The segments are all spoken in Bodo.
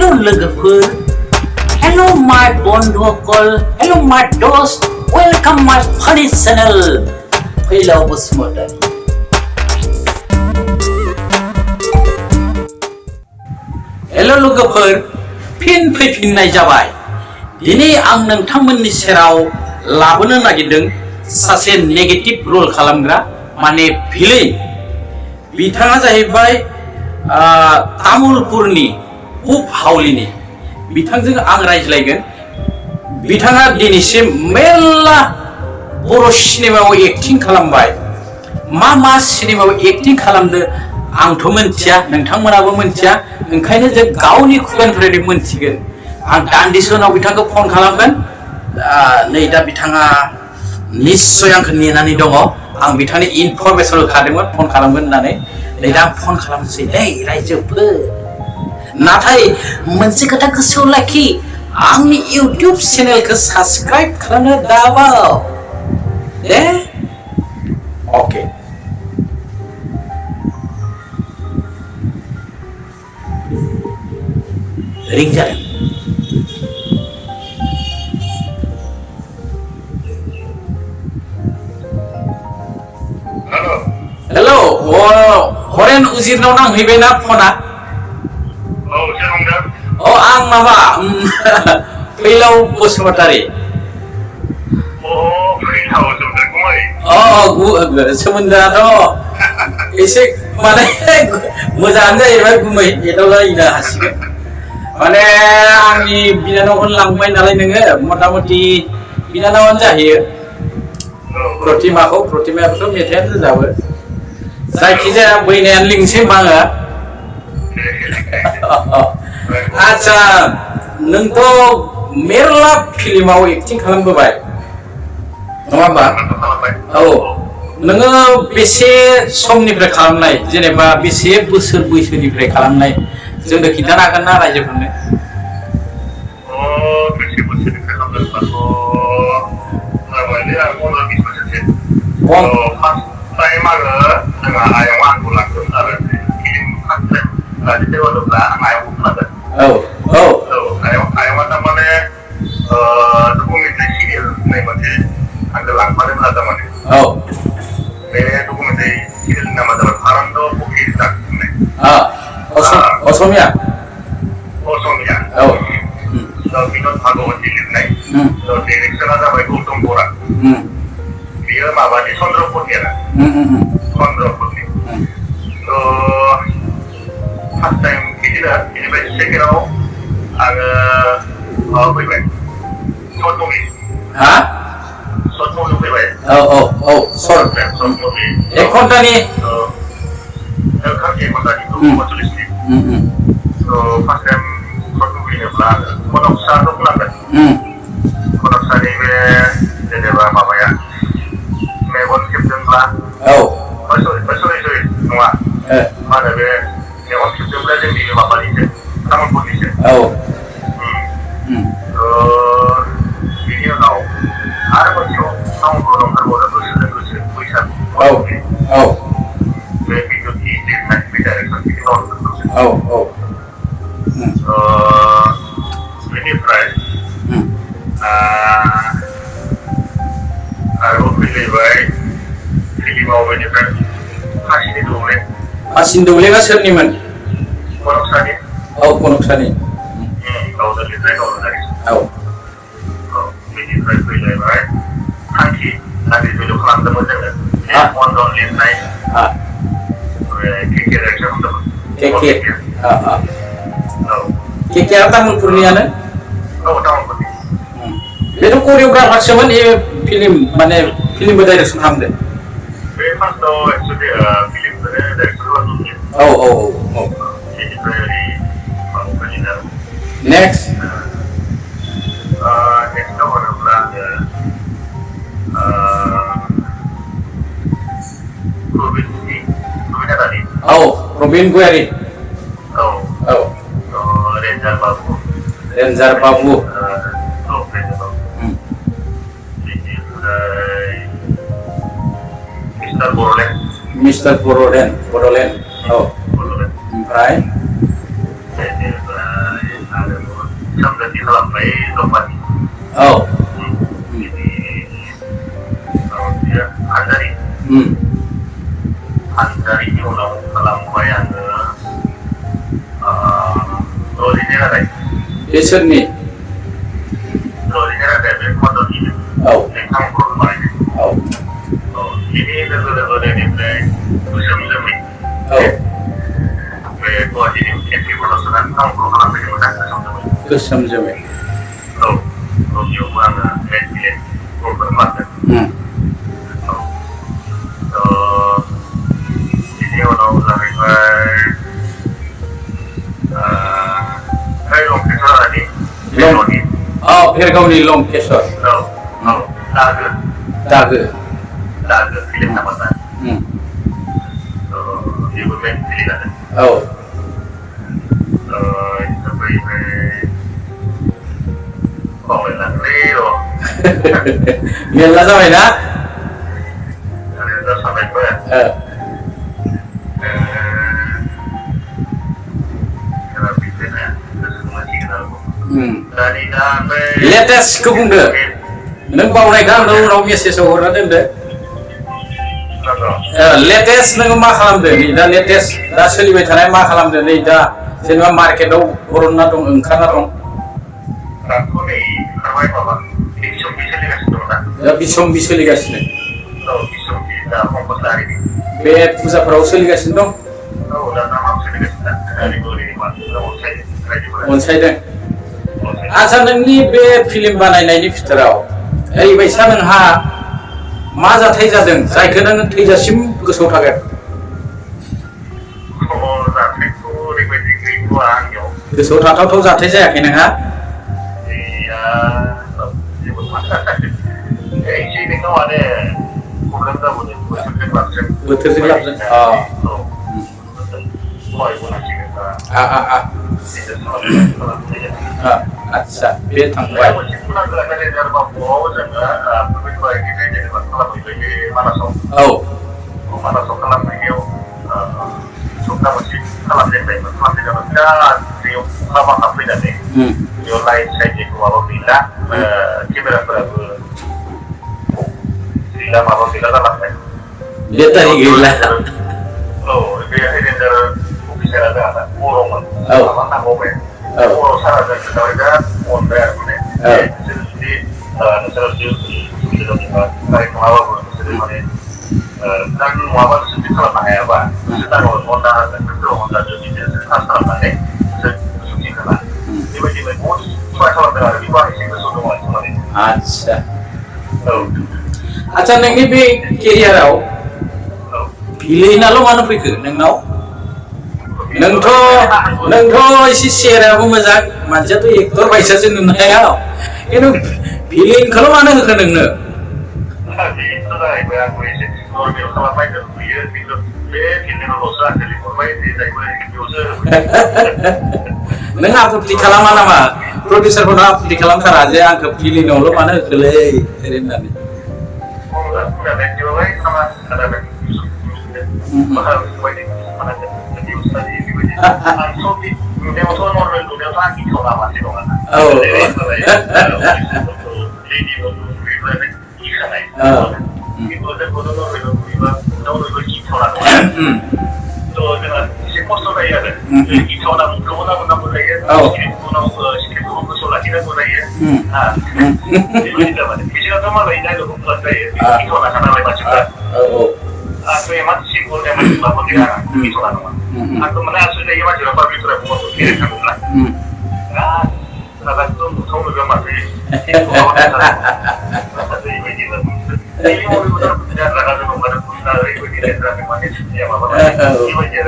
Hello लोगोफोर, Hello my बन्धुफोर, Hello my दोस्त, Welcome my funny channel, Phaylaw Basumatary. Hello लोगोफोर, फिन फैफिननाय जाबाय। दिनै आं नोंथांमोननि सेराव लाबोनो नागिरदों सासे नेगेटिभ रल खालामग्रा माने भिलेन। बिथाङा जाहैबाय तामुलपुरनि पुब हावलिनि। बिथांजों आं रायज्लायगोन। बिथाङा दिनैसिम मेल्ला बर' सिनेमायाव एक्टिं खालामबाय। मा सिनेमायाव एक्टिं खालामदो आंथ' मोनथिया, नोंथांमोनाबो मोनथिया, ओंखायनो जों गावनि खुगानिफ्रायनो मोनथिगोन। आं दान्दिसे उनाव बिथांखौ फन खालामगोन। नै दा बिथाङा निस्सय आंखौ नेनानै दङ। आं बिथांनि इनफरमेसन होखादोंमोन फन खालामगोन होननानै। नै दा फन खालामनोसै दै रायजोफोर। नाथाय मोनसे खोथा गोसोआव लाखि, आंनि इउटिउब चेनेलखौ साबस्क्राइब खालामनो दाबाव दे। अके। रिं जादों। हेल' हरेन उजिरनाव नांहैबायना फना? आं माबा फैलाव बसुमतारी। सोमोन्दोआथ' एसे माने मोजाङानो जाहैबाय, गुमै एदावलायनो हासिगोन। माने आंनि बिनानावखौनो लांबाय नालाय नोङो, मथा मथि बिनानावानो जाहैयो। प्रतिमायाबोथ' मेथाइआनो रोजाबो। जायखिजाया बैनायानो लिंसै होनबा आङो। आच्छा, नोंथ' मेरला फिल्माव एक्टिं खालामबोबाय नङा होमबा? औ, नोङो बेसे समनिफ्राय खालामनाय, जेनेबा बेसे बोसोर बैसोनिफ्राय खालामनाय, जोंनो खिन्थानो हागोन ना रायजोफोरनो? असमिया बिनोद भागवती लिरनाय डिरेक्टरा जाबाय गौतम बरा। बियो माबानि चन्द्रपुरनि आरो चन्द्रपुरनि। फार्स्ट टाइम बिदिनो, बेनिफ्राय सेकेन्डआव आङो माबा फैबाय सर्ट मुभि। सर्ट मुभि फैबाय। सर्ट मुभि एक घन्टानि 1 घन्टानि 45 minute. First time short movie होनोब्ला आङो कनकसाखौ बुंनांगोन। कनकसानि बे जेनेबा माबाया मेगन खेबदोंब्ला, सरि नङा, मा होनो बे मेगन खेबदोंब्ला जोंनि माबानिसो तामुलपुरनिसो। बिनि उनाव आरो मोनसेयाव टाउनफोराव ओंखारबावदों गोसोजों गोसो बैसागु। बे बिद्युतनि लिरनाय बे डाइरेक्टर बिदिनो बेनिफ्राय आरोबाव फैलायबाय फिल्माव। बेनिफ्राय फासिनि दौलें। फासिनि दौलेंआ सोरनिमोन? कनकसानि। कनकसानि। गावनो लिरनाय गावनो डाइरेक्सन। बेनिफ्राय फैलायबाय थांखि। दानि भिडिअ खालामदोंमोन जोङो, मन्दन लिरनाय केके डाइरेक्सन खालामदोंमोन। केकेआ तामुलपुरनियानो? तामुलपुरनि। बेथ' करिय'ग्राफारसोमोन, फिल्म माने फिल्मबो डाइरेक्सन खालामदों। बे फार्स्टआव एक्चुवेलि फिल्मखौनो डाइरेक्सन खालामदोंमोन। बेनिफ्राय ओरै माबाखौ लिरदों। नेक्स्टआव होनोब्ला प्रबिन गयारि। रेन्जार बाबु। बेनिफ्राय मिस्टार बड'लेण्ड। ओमफ्राय samjati खालामबाय दंमोन औ ini dia Anjarinya ulang खालामबाय आङो Rodinera deh इसोरनि Rodinera deh bे मददनि औ नोंथां बर'बाय औ ini लोगो निफ्राय गोसोमजोमै औ बे गुवाहाटिनि एमपि प्रडाक्सना आंखौ खालामफैदोंमोन गोसोमजोमै गोसोमजोमै औ बेयावबो आङो मेन भिलेन रलखौ खालामदों बिनि उनाव जाहैबाय लंकेश्वरानि बेल'नि भेरगावनि लंकेश्वर औ दागो फिल्म नामा बेबो मेन भिलेनानो औ मेरला जाबायना लेटेस्टखौ बुंदो नों बावनायखौ आंनो उनाव मेसेजाव हरना दोनदो लेटेस्ट नोङो मा खालामदो नै दा लेटेस्ट दा सोलिबाय थानाय मा खालामदो नै दा जेनेबा मार्केटाव बरनना दं ओंखारना दं दा बिसम्बि सोलिगासिनो बे फुजाफोराव सोलिगासिनो दं अनसायदों आच्छा नोंनि बे फिल्म बानायनायनि भितराव ओरैबायसा नोंहा मा जाथाय जादों जायखौ नों थैजासिम गोसोआव थागोन गोसोआव थाथावथाव जाथाय जायाखै नोंहा बोथोरजों लाबजों आच्छा बे थांबाय औ मानासाव खालामनायाव सप्ता मोनसे खालामजेनबायमोन बिराद दैयाव अखा बांखा फैनानै बेयाव लाइट साइटनिबो माबा गैला केमेराफोराबो गैला माबा गैला जालांबाय बेटारि गैला औ बे रेन्जार अफिसारा जोंहा बर'मोन माबा नांगौबाय बर' सारा जों खोन्थाबाय बिराद अनबाय आरो माने नोंसोर जुदि नोंसोर सुबिदा दंबा गारि नङाबाबो नोंसोर माने नों नङाबा जुदि खालामनो हायाबा नोंसोर दाङाव अनना हागोन नोंसोर अनजादो बिदिनो पास खालामनानै नोंसोर सुटि होला बेबायदिनो बहुद ट्राइ खालामदों आरो बेखौ आं एसे गोसोआव दङ आरो आच्छा औ आच्छा नोंनि बे केरियाराव भिलेनाल' मानो फैखो नोंनाव नोंथ' एसे सेहेराबो मोजां मानसियाथ' एक्टर बायसासो नुनो हाया खिन्थु भिलेनखौल' मानो होखो नोंनो नों आपत्ति खालामा नामा प्रडिउसारखौनो आपत्ति खालामथारा जे आंखौ भिलेनावल' मानो होखोलै ओरै होननानै aku emang simpul yang masih lama kira gitu kan aku mana aslinya yang masih lama itu aku mau kira kamu lah kalau itu kamu juga masih itu kamu masih ini ini mau benar benar kalau kamu ada punya itu tidak ada manis ya apa ini wajar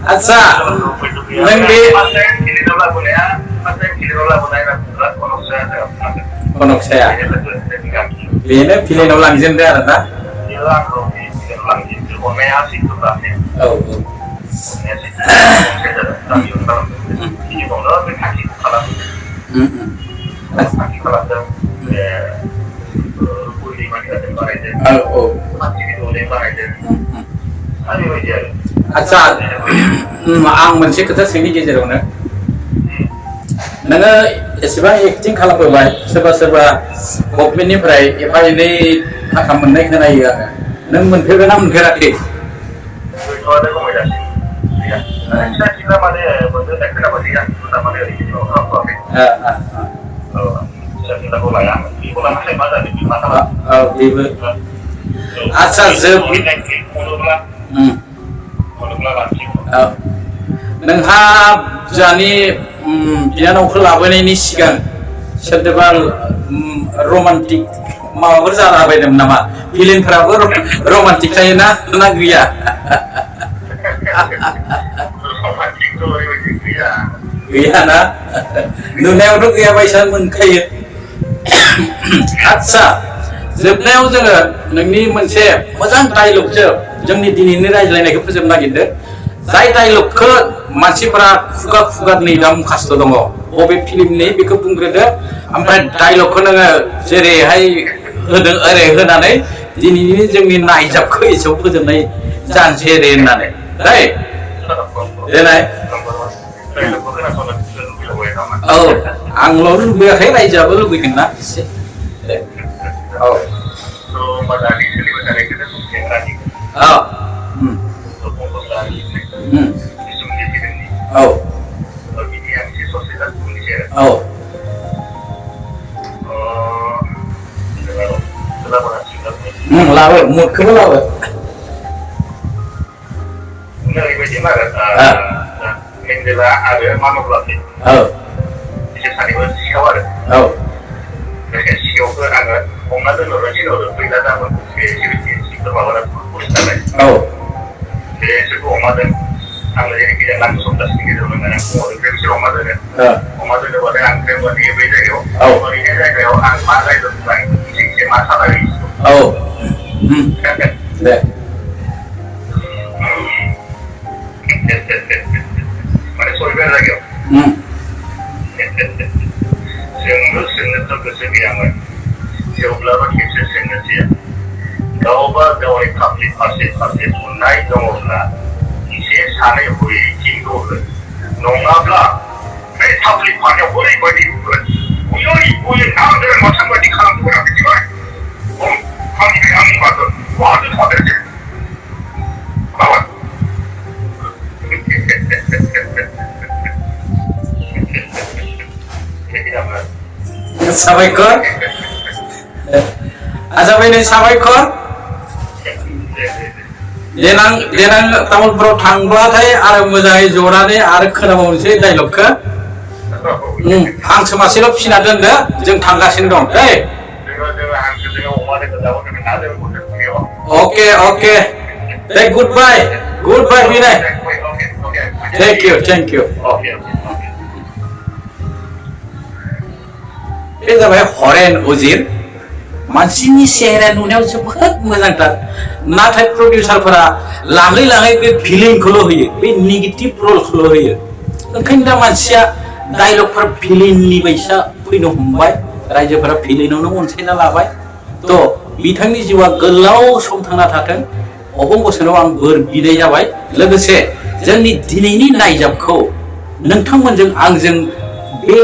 Atsa nang di masa yang kiri dolar boleh ya masa yang kiri dolar boleh ya konok saya ini pilih ulang jendela ada hilang loh hilang itu orangnya sih tuh nih oh orangnya sih tapi kalau ini mau lo kaki kalau kaki kalau ada ya boleh makan tempat aja oh masih itu boleh makan aja ada wajar Atsa ang मोनसे खोथा सोंनि गेजेरावनो नोङो एसेबां एक्टिं खालामबोबाय सोरबा सोरबा गभर्नमेन्टनिफ्राय एफा एनै थाखा मोननाय खोनायो आङो नों मोनफेरबायना मोनफेराखै? गैथ'आनो खमायगासिनो गैया फिसा फिसा माने मोननो होननाय खोनाबाय गैया माने ओरैनो खालामथ'वाखै औ फिसा फिसाखौ लाया बेखौ लानानै मा जादों बे मा खालामो औ बेबो आच्छा मोनोब्ला लानोसै औ नोंहा जोंहानि बिनानावखौ लाबोनायनि सिगां सोरदोबा रमान्टिक माबाफोर जाना बायदोंमोन नामा? फिलिमफ्राबो रमान्टिक थायोना ना गैया? गैयाना नुनायावथ' गैया बायसा मोनखायो। आच्छा जोबनायाव जोङो नोंनि मोनसे मोजां डायलगजों जोंनि दिनैनि रायज्लायनायखौ फोजोबनो नागिरदों जाय डायलगखौ मानसिफोरा खुगा खुगा नै दा मुखास्थ' दङ बबे फिल्मनि बेखौ बुंग्रोदो ओमफ्राय डायलगखौ नोङो जेरैहाय होदों ओरै होनानै दिनैनि जोंनि नायजाबखौ एसेयाव फोजोबनाय जानोसै ओरै होननानै दै देनाय औ आंल' लुबैयाखै रायजोआबो लुबैगोन ना एसे औ औ लाबो मुदखौबो लाबो ओरैबायदि आरो मेन्देला आरो मानबलासै बिसोर सानैबो सिखाव आरो सिखावखौ आङो हमना थिनहरो फैला जामोन बे सिखाव माबाना पुलिस नालाय बिसोरखौ अमा दोन आङो जेरैखिजाया नांगौ सप्तासेनि गेजेराव नोङो फुङावनिफ्राय बिसोर अमा दोनो दोनोबाथाय आं बे जायगायाव ओरैनो जायगायाव आं मा जायगायाव बुंबाय एसे मा सालायो दे माने सयबार जायगायाव जोंथ' गोसो गैयामोन थेवब्लाबो खेबसे सोंनोसै गावबा गावनि पाब्लिक फारसे अननाय दङब्ला एसे सानै हयै थिनखौ हो नङाब्ला बे पाब्लिक पार्टियाव ओरैबायदि होगोन उयै आं माथाम बायदि खालामदोंमोन आं मिथिबाय आंनि माथो बहाथो थादेरसै माबा साबायखर आजाबायनो साबायखर देनां टाउनफोराव थांब्लाथाय आरो मोजाङै जनानै आरो खोनाबावनोसै डायलगखौ हांसो मासेल' फिसिना दोनदो जों थांगासिनो दं दै अके अके दे गुड बाय बिनाय थेंक इउ बे जाबाय हरेन उजिर मानसिनि सेहेरा नुनायाव जोबोद मोजांथार नाथाय प्रडिउसारफोरा लाङै लाङै बे भिलेनखौल' होयो बे नेगेटिभ रलखौल' होयो ओंखायनो दा मानसिया डायलगफोर भिलेननि बायसा फैनो हमबाय रायजोफोरा भिलेनावनो अनसायना लाबाय थ' बिथांनि जिउआ गोलाव सम थांना थाथों अबं बोसोराव आं बोर बिनाय जाबाय लोगोसे जोंनि दिनैनि नायजाबखौ नोंथांमोनजों आंजों बे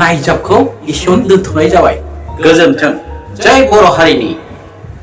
नायजाबखौ एसेयावनो दोनथ'नाय जाबाय गोजोन्थों जय बर' हारिनि